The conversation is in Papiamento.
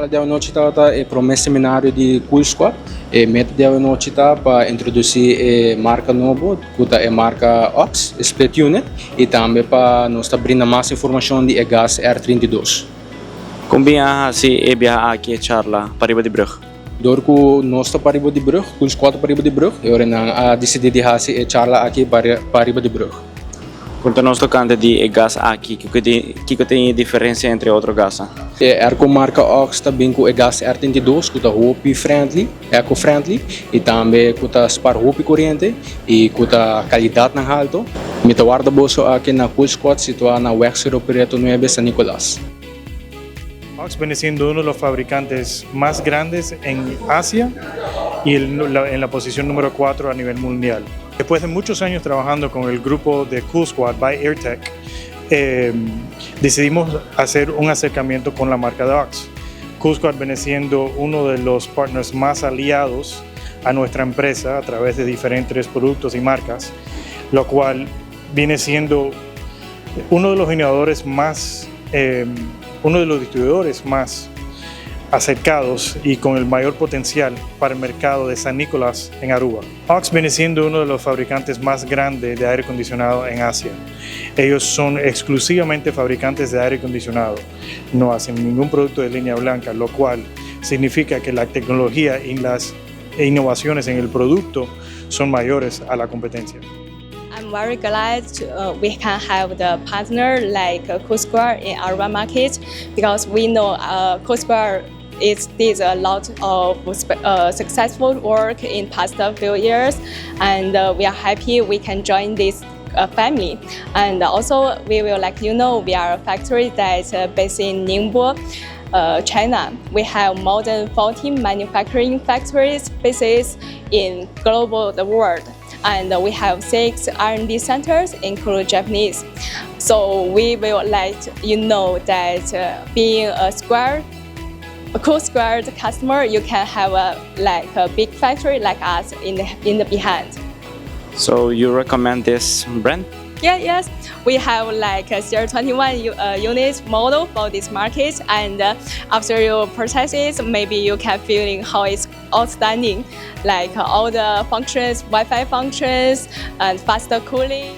di anochi tabata e prome seminario di Cool Squad. E meta di anochi ta pa introduci e marca nobo, cu ta e marca OX, split unit, y tambe pa nos ta brinda mas informacion di e gas R32. Con bin a haci e biaha aki e charla pariba di brug? Door cu nos ta pariba di brug, Cool Squad ta pariba di brug, e ora nan a dicidi di haci e charla aki pariba di brug. Conta nos tocante di e gas aki, kico tin e diferencia entre otro gas? E airco marca OX ta bin cu e gas R32, cu ta hopi friendly, eco-friendly, y tambe cu ta spaar hopi coriente y cu ta calidad nan halto. Mi ta warda boso aki na Cool Squad, situa na Weg Sero Preto 9, San Nicolas. OX viene siendo uno de los fabricantes más grandes en Asia y en la posición número 4 a nivel mundial. Después de muchos años trabajando con el grupo de Cool Squad by AirTech, decidimos hacer un acercamiento con la marca de OX. Cool Squad viene siendo uno de los partners más aliados a nuestra empresa a través de diferentes productos y marcas, lo cual viene siendo uno de los innovadores más, uno de los distribuidores más acercados y con el mayor potencial para el mercado de San Nicolás en Aruba. OX viene siendo uno de los fabricantes más grandes de aire acondicionado en Asia. Ellos son exclusivamente fabricantes de aire acondicionado, no hacen ningún producto de línea blanca, lo cual significa que la tecnología y las innovaciones en el producto son mayores a la competencia. I'm very glad we can have the partner like Cool Square in Aruba market because we know Cool Square is did a lot of successful work in past few years, and we are happy we can join this family. And also we will let you know we are a factory that based in Ningbo, China. We have more than 14 manufacturing factories bases in global the world. And we have 6 R&D centers, including Japanese. So we will let you know that being a Cool Squared customer, you can have a big factory like us in the behind. So you recommend this brand? Yeah, yes. We have like a CR21 unit model for this market, and after you purchase it, maybe you can feeling how it's outstanding, like all the functions, Wi-Fi functions, and faster cooling.